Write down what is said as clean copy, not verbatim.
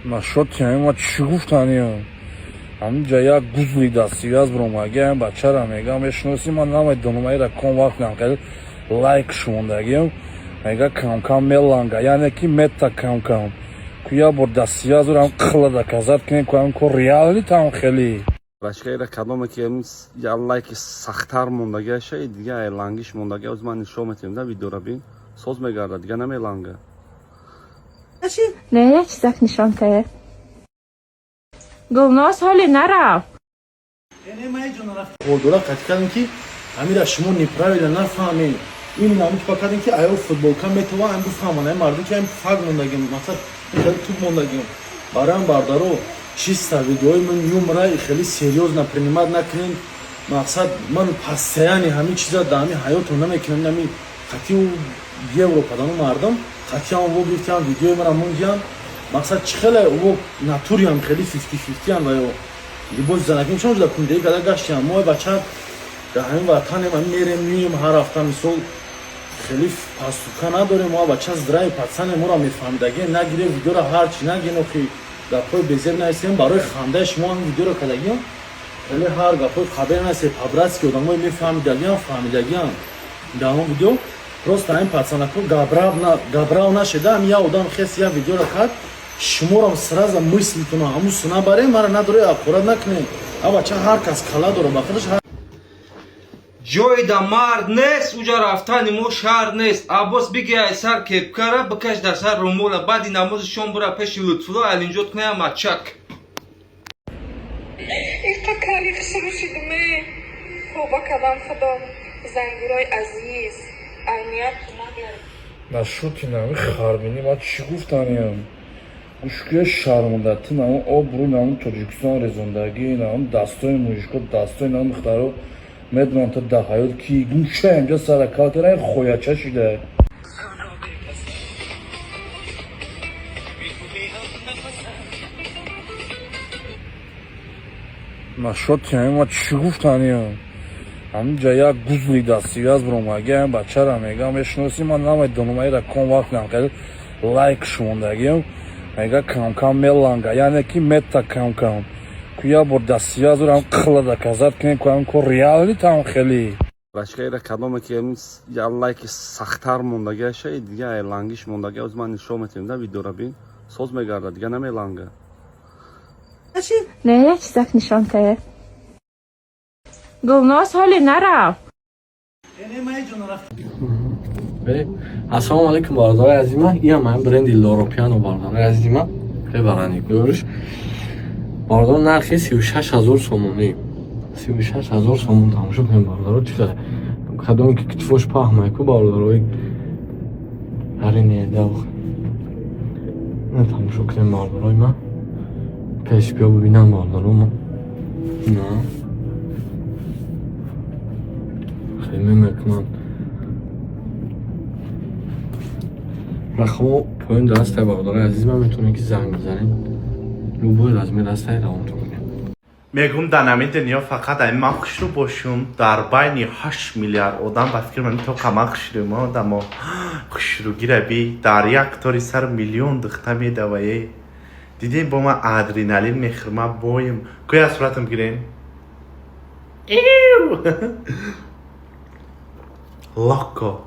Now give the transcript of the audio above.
Нашоти ма чӣ гуфтаниям? Ҳаминҷа як гузли дастивяз биромагиам, бачара мегам, мешиносӣ, ман намедонам, айра ком вақт хел лайк шумондагиам, мега камкам меланга, яъне ки мета камкам ку як бор дастивязурам қила доказать кунем, ку ҳам кор реални там хели. Рашкаира кадоме ки я лайки сахттар мондагиаша, дига ай лангиш мондагия, оз ман нишон метиҳам да видеора, бин, соз мегардад, дига намеланга. Не, як чизак нишон тае. Гулноз ҳоле нарафт. Дора қатъ кардем, ки ҳамира шумо неправильно нафаҳмед. Именно ҳамин типа кардем, ки аё футболка метова ҳам бифаҳманд ҳамин мардум, ки ҳам фак мондагим, мақсад хеле туп мондагим. Барои бардаро, чисто видеои ман юмора, хеле серьёзно принимать накунем. Мақсад, ман постоянно ҳамин чиза дар ҳамин ҳаётам намекунам. Ҳамин қатъи Европадану мардум қатъиам во гирифтиам, видеои мара мондиям. Мақсад, чӣ хеле во натуриам, хеле фифти фифтиам ва ё либоси занаким чон ҷуда кундаи када гаштиам. Мо бача дар ҳамин ватанем, ҳамин мерем, мием ҳар ҳафта. Мисол, хеле пастука надорем. Мо бача здравый пацан е, моро мефаҳмидаги нагире видеоро, ҳарчи нагин, охи гапҳои безеб наистем. Барои хандаи шумо ҳам видеоро кардагиам, хеле ҳар гапҳои қабер наисте, по-братски одамои мефаҳмидагиам, фаҳмидагиам. Дар он видео просто ҳамин пацанако габрав нашеда, ҳам як одам хес як видеоро кард, шуморам сразу мыслитона ҳамун су набарем, мара надоре, ақурат накунем. А бача, ҳар кас кала дора ба худаш. Ҷойда мард нест, уҷа рафтани мо шаҳр нест. Аббос, биги ай сар кепкара бикаш, дар сар румола, баъди намози шом бура пеши Лутфулло алинҷот куная мачак. Иқа кали хушрӯ шидуме. Тоба кардам, худо, зангурои азиз, айният нагард. Нашоти нами харбини ма чӣ гуфтаниям? Гӯшкӯя шармондати, наму обрӯи наму Тоҷикистон резондагӣ, наму дастои мужико, дастои наму духтаро медонам, та дар ҳаёт ки гӯша инҷа саракал кара хояча шида. Нашоти ма чӣ гуфтаниям? Ҳаминҷа як гузли дастивяз биромагиам, бачара мегам, мешиносӣ, ман намедонам, айра ком вақт хел лайк шумондагиам, мега камкам меланга, яъне ки мета камкам ку як бор дастивязурам қила доказать кунем, ку ҳам кор реални там хели. Рашкаира кадоме ки я лайки сахттар мондагиаша, дига ай лангиш мондагия, оз ман нишон метиҳам да видеора, бин, соз мегардад, дига намеланга. Не, як чизак нишон тае. Гулноз ҳоле нарафт. Ассалому алайкум, бародарои азизма. Ина ман бренди Лоро Пиано, бародарои азизима, бебарани гӯш. Бародаро, нархи 36 000 сомонӣ. 36 000 сомон. Тамошо кунем, бародаро, чӣ хеле. Кадом ки китфош паҳмайку, бародарои ҳарине дав. На, тамошо кунем, бародарои ма. Пеш биё бибинам, бародаро ма. На. Хеле мекунанд. Рақамо поён дастай, бародарои азиз ман, метавонед ки занг бизанед. Любой размер ҳастай, равонтон кунем. Мегум, дар ҳамин дунё фақат ами ман хушрӯ бошум, дар байни 8 миллиард одам, ба фикри ман, тоқа ман хушрӯм. Одамо хушрӯгира би, дар як тори сар миллион духта медавае. Дидем, бо ман адреналин мехӯрма, боем кӯя суратам гирем. Локо.